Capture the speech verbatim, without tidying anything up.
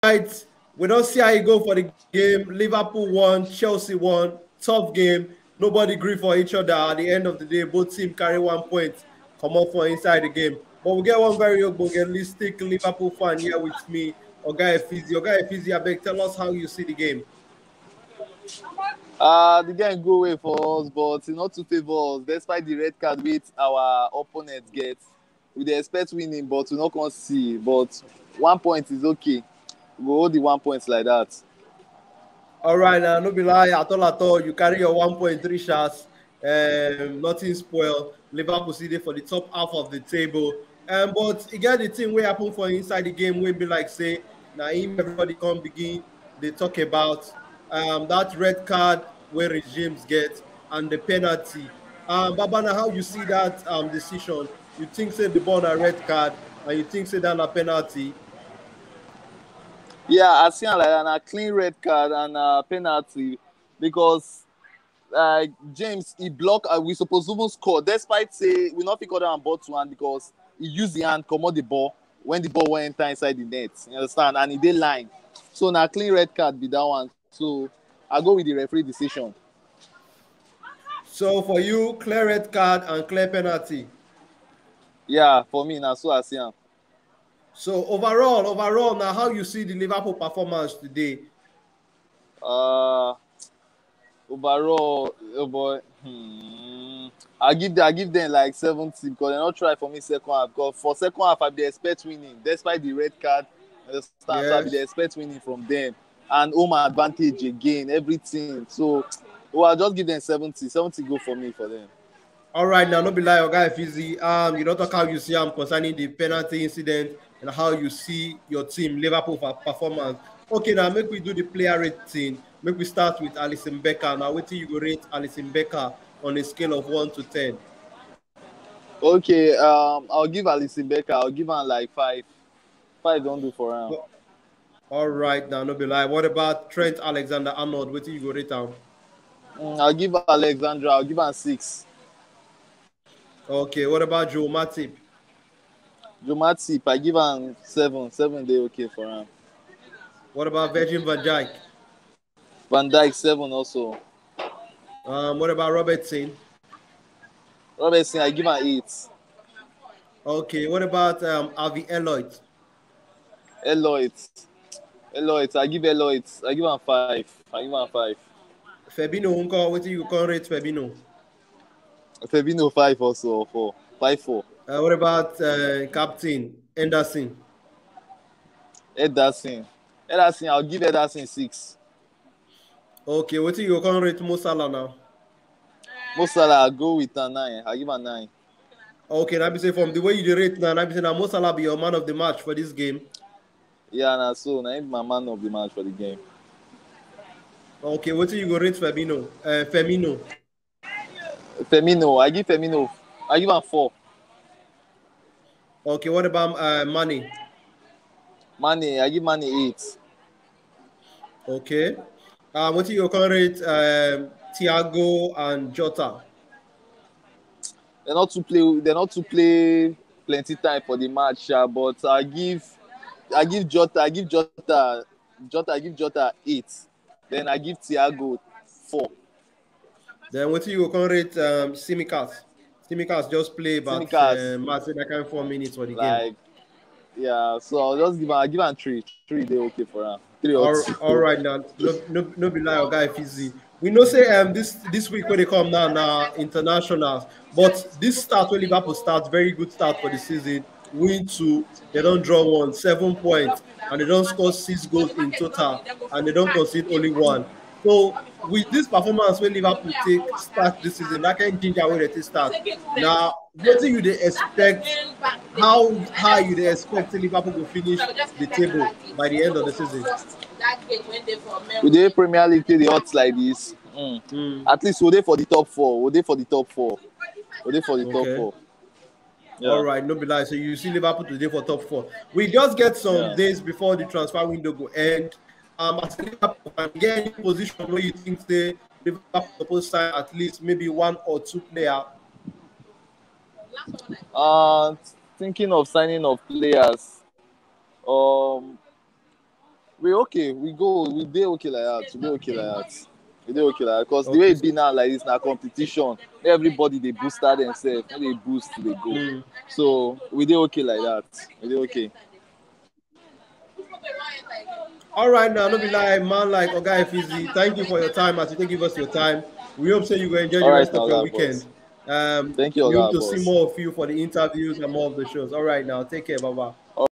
right, we don't see how it go for the game. Liverpool won, Chelsea won. Tough game. Nobody agree for each other. At the end of the day, both teams carry one point, come up for inside the game. But we get one very ogbongelistic Liverpool fan here with me, Oga Efizi. Oga Efizi, I beg, tell us how you see the game. Uh, the game go away for us, but e not too favor us, despite the red card with our opponent get. We dey expect winning, but we not gonna see. But one point is okay. We go hold the one point like that. All right, now, no be lie at all, at all. You carry your one point three shots. Um, nothing spoil. Liverpool see dey for the top half of the table. Um, but e get the thing wey happen for inside the game wey be like say na him everybody come begin dey talk about, um, that red card wey Reece James get and the penalty. Um, Baba, na how you see that, um, decision? You think say the ball na red card and you think say that na penalty? Yeah, I see am like that. Na clean red card and uh, penalty because uh, James, he block. Uh, we suppose even score, despite say we not fit call am ball to hand because he use the hand comot the ball when the ball wan enter inside the net. You understand? And he dey line, so na clean red card be that one. So I go with the referee decision. So for you, clear red card and clear penalty. Yeah, for me, na so I see am. So overall, overall, now how you see the Liverpool performance today? Uh, overall, oh boy, hmm, I give I give them like seventy because they not try for me second half. Because for second half, I dey expect winning despite the red card. Understand? So I Yes. dey expect winning from them and home advantage again, everything. So, well, I just give them seventy. Seventy go for me for them. All right, now, no be lie, Oga Efizi. Um, you don't talk how you see am concerning the penalty incident and how you see your team, Liverpool, for performance. Okay, now make we do the player rating. Make we start with Alisson Becker. Now, wetin you go rate Alisson Becker on a scale of one to ten? Okay, um, I'll give Alisson Becker. I'll give am like five. Five don do for am. All right, now, no be lie. What about Trent Alexander-Arnold? Wetin you go rate am? Mm, I'll give Alexandra. I'll give am six. Okay, what about Joe Matip? Joe Matip, I give am seven. Seven dey okay for am. What about Virgil van Dijk? Van Dijk, seven also. Um, what about Robertson? Robertson, I give am eight. Okay, what about, um, Harvey Elliott? Elliott, Elliott, I give Elliott. I give am five. I give am five. Fabinho nko, wetin you go come rate Fabinho? Fabinho, five also, or four. Five four. Uh, what about, uh, captain Henderson? Ederson. Ederson, I'll give Ederson six. Okay, wetin you go come rate Mo Salah now? Mo Salah, I go with a nine. I give am nine. Okay, now be say from the way you dey rate now, now be say na Mo Salah be your man of the match for this game. Yeah, na so. Na him be my man of the match for the game. Okay, wetin you go rate Fabinho? Uh, Firmino. Firmino, I give Firmino. I give am four. Okay, what about, uh, Mane? Mane, I give Mane eight. Okay. Uh, wetin you go come rate, um, Thiago and Jota? They not too play. They not too play plenty time for the match, sha, but I give, I give Jota, I give Jota, Jota, I give Jota eight. Then I give Thiago four. Then wetin you go come rate, um, Tsimikas? Tsimikas just play about, Tsimikas. Uh, match that kind of four minutes for the game. Like, yeah, so I'll just give am, I give am three. Three dey okay for am. Three or All, two. All right now, no, no, no be lie, Oga Efizi. We know say, um, this this week when they come now, now internationals, but this start wey Liverpool start, very good start for the season. Win two, they don draw one, seven points, and they don score six goals in total, and they don concede only one. So with this performance wey Liverpool take start this season, that kind ginger wey they take start. Now, wetin you dey expect? How high you dey expect Liverpool go finish the table by the end of the season? We dey Premier League till the odds like this. Mm. Mm. At least we dey for the top four. We dey for the top four. We dey for the top Okay. Four. Yeah. All right, no be lie. So you see Liverpool today for top four. We just get some Yeah. days before the transfer window go end. Um, as a Liverpool fan, get any position where you think say Liverpool suppose sign at least maybe one or two player? Uh, thinking of signing of players. Um, We okay, we go, we dey okay like that, we dey okay like that. We dey okay like that, because the way e be now like this na competition. Everybody dey boost themselves, no dey boost, dey go. Mm. So we dey okay like that. We dey okay. All right, now, no be lie, man like Oga Efizi, thank you for your time as you take give us your time. We hope so you go enjoy the All right, rest of your Oga boss. Weekend. Um, Thank you, we Oga hope to boss. See more of you for the interviews and more of the shows. All right, now, take care, bye bye.